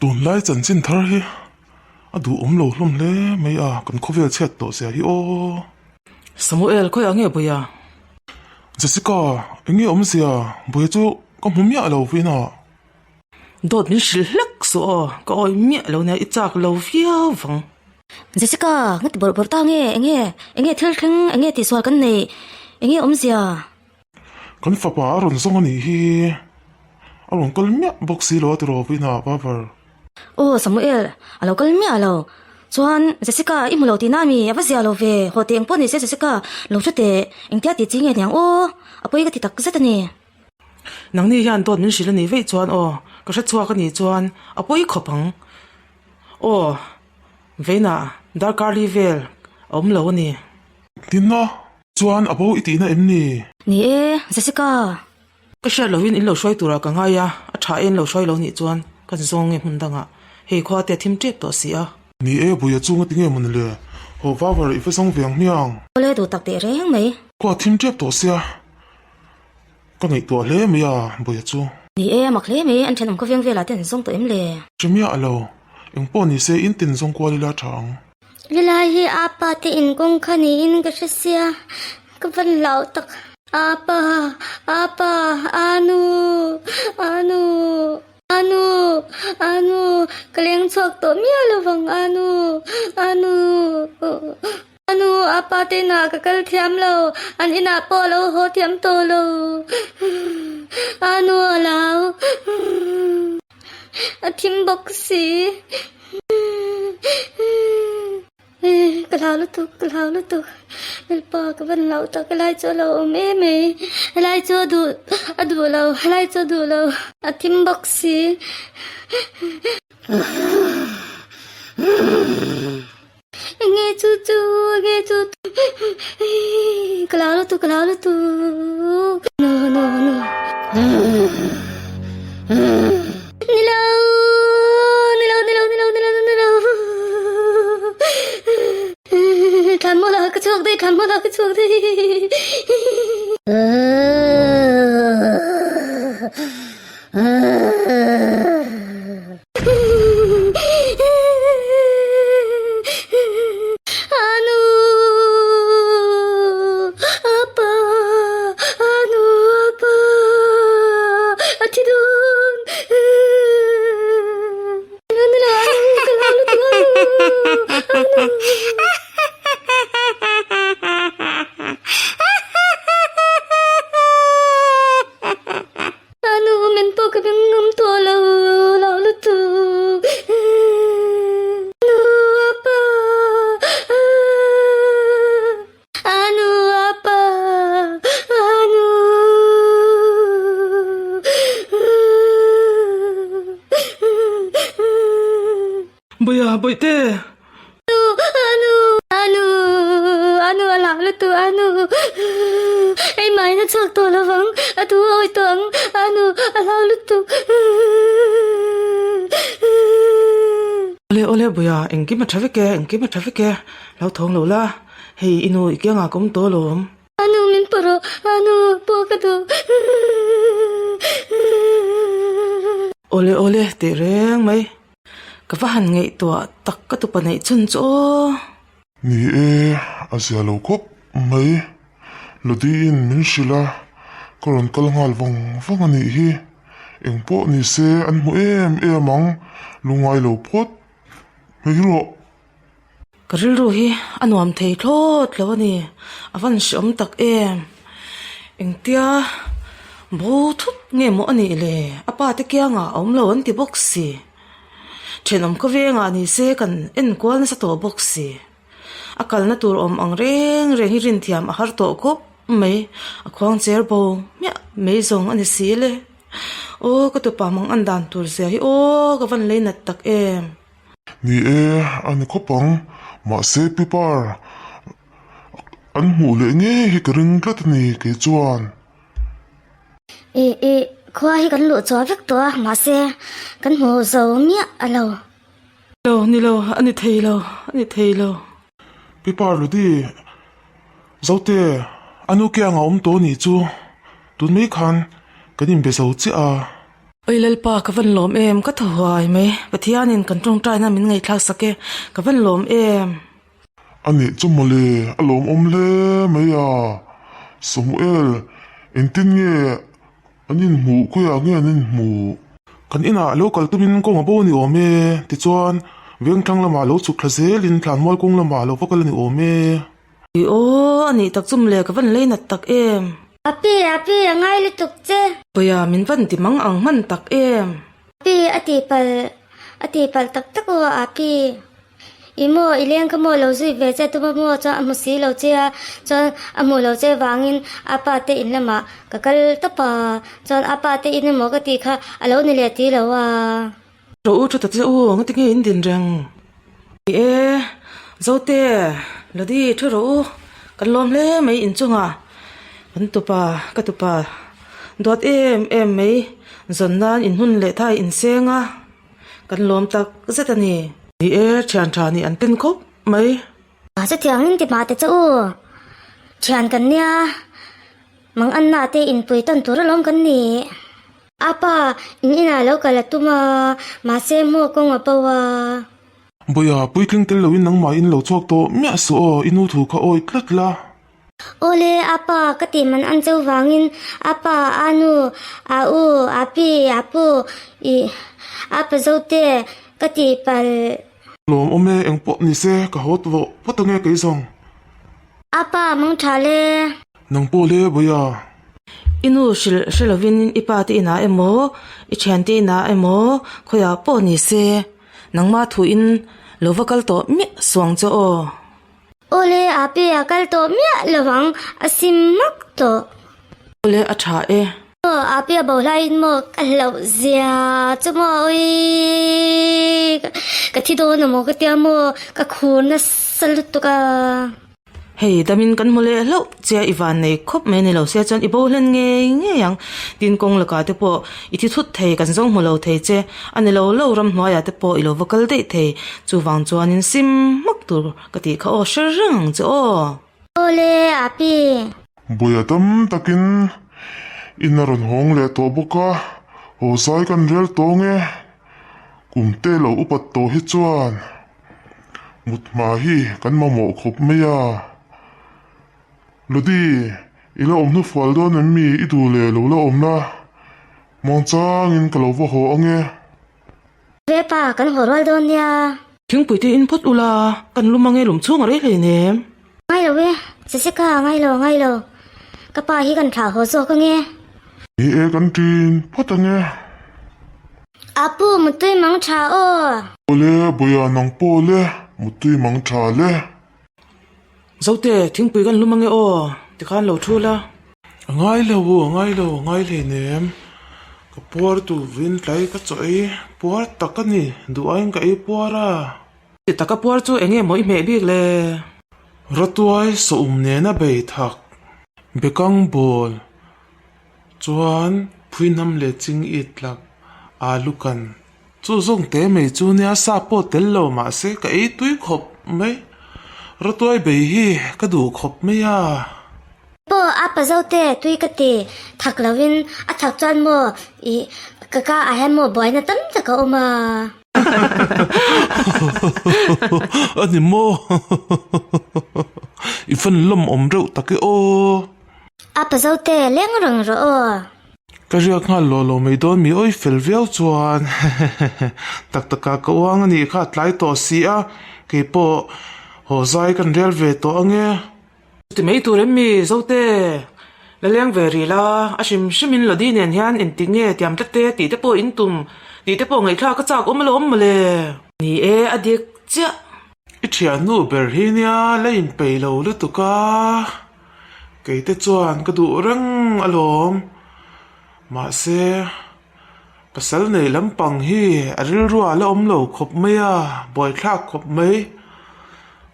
Tunlai chanchin thar hi a duhawm lo hlawm hle mai a, kan khawvel chhiat tawh zia hi aw. Samuel, khawiah nge Buia? Jessica, eng nge awmzia? Buia chu ka hmu miah lo vawiin ah. Dawt min hrilh hlek suh aw, ka awih miah lo nia, i chak lo viau vang. Jessica, nga ti bawrh bawrh ta nge? Eng nge? Eng nge thil thleng? Eng nge tihsual kan neih? Eng nge awmzia? Kan fapa a rawn zawng a nih hi, a rawn kal miah bawk si lo a tiraw vawiinah Babar. Aw Samuel, a lo kal miah lo. Chuan Jessica i hmu lo tihna a mi? A va zia lo ve, haw teh eng pawh ni se Jessica, lo hre teh, engtia tih chi nge niang aw, a pawi ka ti tak zet a ni. Nangni hian dawt min hrilh a nih veih chuan aw, ka hre chhuak a nih chuan a pawi khawp ang. Aw, vawiinah darkar li vel a awm lo a ni. Tinna, Chuan a bo i tihna em ni? Ni e, Jessica. Ka hriat lohin in lo hruai turah ka ngai a, a tha e in lo hruai lo nih chuan ka zawng nge hmun dangah. Hei khua te a thim tep tawh si a. Ni e, Buia chu nga tinge mawn le? Haw vavar i va zawng ve ang hmiang. Awle duh tak teh reng mai. Khua a thim tep tawh sia, ka ngaihtuah hle mai a, Buia chu. Ni e, mak hle mai, an thenawm khawveng velah te an zawng tawh em le? Hre miah lo, engpawh ni se in tin zawng kual ila tha ang. Helai hi apa te inkawng kha niin ka hre sia, ka van lau tak. Apa, apa, anu, anu, anu, anu, ka leng chhuak tawh miah lovang anu, anu, anu, apa te inah ka kal thiam lo, an inah pawh a lo haw thiam tawh lo, anu a lau. A thim bawk si. Ka hlau lutuk, ka hlau lutuk. Lalpa ka van hlauh tak, helai chu a lo awm em mai. Helai chu a duh, a duh lo, helai chu a duh lo. A thim bawk si. Enge chu chu, enge chu chu. Ka hlau lutuk, ka hlau lutuk. No, no, no. Ni lo, ni lo, ni lo, ni lo, ni lo, ni lo. Thlan maw la ka chhuak daih, thlan maw la ka chhuak daih. Anu! Apa! Anu! Apa! A thi dawn! Anu la anu ka hlau lutuk anu! Anu! A nu min pawh ka beng ngam tawh lo, lo lutuk. Nu apa, a nu apa, a nu. Bawia, bawihte. Nu, anu, anu, anu a lah lutuk, anu, hei main a chhuak tawh lovang, a thu a awih tawh ang, anu, a hlau lutuk. Awle awle Buia, engkim a tha vek e, engkim a tha vek e, lo thawng lo la, hei i nu i kiangah ka awm tawh alawm. Anu min pawh rawh, anu pawh ka duh. Awle awle teh reng mai. Ka va han ngaihtuah tak ka tupa neih chhun chu aw. Ni e, a zia lo khawp mai. Lodi-in min hrilh a, ka rawn kal nghal vang vang a nih hi. Eng pawh ni se an hmu em em ang, lungngai lo phawt mai rawh. Ka rilru hi a nuam thei thlawt lo a ni, a van hreawm tak em. Engtia bo thut nge maw a nih le, a pa te kiangah a awm lo an ti bawk si. Thenawm khawvengah ni se kan enkual nasa tawh bawk si. A kalna tur awm ang reng reng hi rinthiam a har tawh khawp mai, a khuang cher bo hmiah mai zawng a ni si le. Aw ka tupa mang an dan tur zia hi aw ka van lei nat tak em. Ni e, a ni khawp ang. Mahse Piper, an hmuh leh ngei hi ka ring tlat a ni kei chuan. I, i, khua hi kan luh chhuah vek tawh a, mahse kan hmu zo miah a lo. Lo, ni lo, a ni thei lo, a ni thei lo. Piper Ludi, Zote, a nu kiang a awm tawh a nih chu, tun mai khan kan inbe zo chiah a. Oi Lalpa ka van lawm em ka thaw huai mai Pathianin kan tawngtaina min ngaihthlak sak e ka van lawm em. A nih chu mawle a lawmawm hle mai a Samuel engtin nge an inhmuh khawiah nge an inhmuh? Kan inah lo kal tumin kawng a bo a ni awm e tichuan Vengthlang lamah lo chhuk thla zelin Thlanmual kawng lamah lo va kal a ni awm e. I aw, a nih tak chu mawle ka van lei nat tak em. Api, api, a ngai lutuk che. Pawia, min van ti mang ang hman tak em. Api, a ti palh, a ti palh tak tak aw, api. I maw, i leng kha maw lo zui ve che tuma maw chuan a hmu si lo che a, chuan a hmuh lo che vangin apa te in lamah ka kal tawp a, chuan apa te in emaw ka tih kha a lo ni leh ti lo a. Rawh u thu ta che u, ngati nge in din reng? Ni e, Zote, Ladi thu rawh u, kan lawm hle mai inchungah kan tupa, ka tupa duat em em mai zawn nan inhmun leh thai inseng a, kan lawm tak zet a ni. Ni e, thian tha nih an tin khawp mai. Chutiangin ti mah te che u, thian kan nia, mang anna te inpui tawn tur alawm kan ni. A pa, in inah lo kal a tum a, mahse hmuh kawng a bo a. Bawia, puitling tel loin nangmah in lo chhuak tawh miah suh aw, i nu thu kha awi tlat la. Awle, a pa, ka tih man an cheu vangin a pa, a nu, a u, a pi, a pu, ih, a pa zote ka tih palh. Lawm awm e, engpawh ni se, ka haw tawh phawt ange kei zawng. A pa, mang tha le. Nang pawh le Bawia. I nu hrilh hre lovin i pa te inah emaw, i thian te inah emaw khawiah pawh ni se, nangmah thuin lo va kal tawh miah suang che aw. Awle a pi a kal tawh miah lovang a sim mak tawh. Awle a tha e. Aw a pi a bo hlaiin maw ka hlauh zia chu maw awii ka thi dawn amaw ka tia maw ka khur nasa lutuk a. Hei damin kan hmu leh hlauh che a, i van nei khawp mai a ni lo sia chuan i bo hlen ngei ngei ang. Tin kawng lakah te pawh i thi thut thei kan zawng hmu lo thei che a ni lo lo ramhnuaiah te pawh i lo va kal daih thei chuvang chuanin sim hmak tur ka tih kha aw hre reng ang che aw. Awle api. Buaia tam takin in a rawn hawng leh tawh bawk a, haw zai kan rel tawng e, kum te lo upat tawh hi chuan. Mut hma hi kan mamawh khawp mai a. Lodi, i la awm hnufual dawn em mi? I duh leh lo la awm la, muangchangin ka lo va haw ang e. Ve pa, kan haw rual dawn nia. Thingpui te in phawt ula, kan lum ang e, lum chhung a rei hleinem. Ngai lo e, Jessica, ngai lo, ngai lo. Ka pa hi kan thlah haw zawk ang e. Ni e, kan ṭin phawt ang e. Apu, mutui mang tha aw. Awle, Bawia nang pawh le, mutui mang tha le. Zote, thingpui kan lum ange aw, tikhan lo thu la. A ngai lo u, a ngai lo, a ngai hleinem. Ka puar tur vin tlai ka chaw ei, puar tak a ni, duh aiin ka ei puar a. Ti taka puar chu enge maw i hmeh bik le? Rawtuai sawum nena bei thak, bekang bawl Chuan phuihnam leh ching it tlak alu kan chu zawng te mai chu nia sa pawh tel lo mahse ka ei tui khawp mai rawtuai bei hi ka duh khawp mai a. Pawh a pa zo te tui ka ti thak lo in a thak chuan maw ih ka ka ah hian maw buaina tam tak a awm a. A ni maw i fan lawm awm reuh tak e aw. A pa zote leng reng rawh aw. Ka riak nghal lo lo mai dawn mi awi fel viau chuan tak taka ka uang a nih kha a tlai tawh si a, keipawh haw zai kan rel ve tawh ange. Chuti mai tur em mi zote la leng ve rih la, a hrim hrim in Lodi nen hian engtik nge tiam tlat te tih te pawh in tum tih te pawh ngaihthlak a chak awm alawm mawle. Ni e a dik chiah. I thiannu ber hi nia la inpeih lo lutuk a. Keite chuan ka duh reng alawm. Mahse, pasal nei lampang hi a rilruah a la awm lo khawp mai a, buaithlak khawp mai.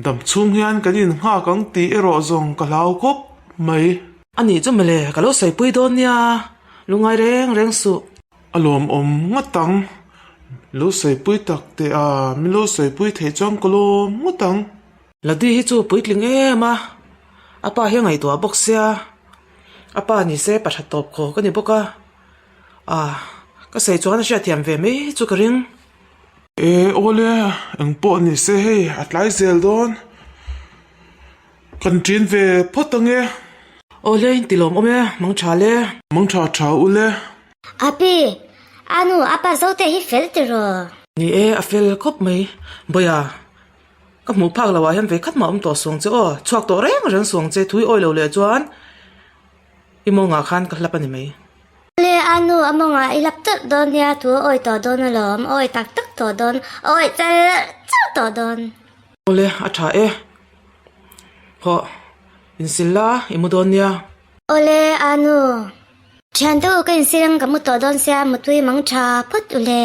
Dam chhung hian kan innghak ang tih erawh zawng ka hlau khawp mai. A nih chu mawle, ka lo sawipui dawn nia, lungngai reng reng suh. A lawmawm ngawt ang, lo sawipui tak teh a, min lo sawipui theih chuan ka lawm ngawt ang. Ladi hi chu puitling em a, a pa hi a ngaihtuah bawk sia, a pa ni se pa tha tawp khaw ka ni bawk a, ah. Ka sawi chuan a hriatthiam ve mai chu ka ring. E awle, eng pawh ni se hei a tlai zel dawn. Kan ṭin ve phawt ang e. Awle in ti lawm awm e, mang ṭha le. Mang ṭha ṭha u le. Api, anu apa zote hi fel tiraw? Ni e, a fel khawp mai. Bawia, ka hmuh phak loh ah hian ve khat mah awm tawh suang che aw. Chhuak tawh reng reng suang che, thui awi lo leh chuan i mawngah khan ka hlap a ni mai. Le anu a mawngah i lap tawlh dawn nia, thu a awi tawh dawn alawm, a awi tak tak tawh dawn, a awi char char tawh dawn. Awle, a ṭha e. Hawh, insil la, i mu dawn nia. Awle, anu. Thiante u ka insil ang ka mu tawh dawn sia, mutui mang tha phawt u le.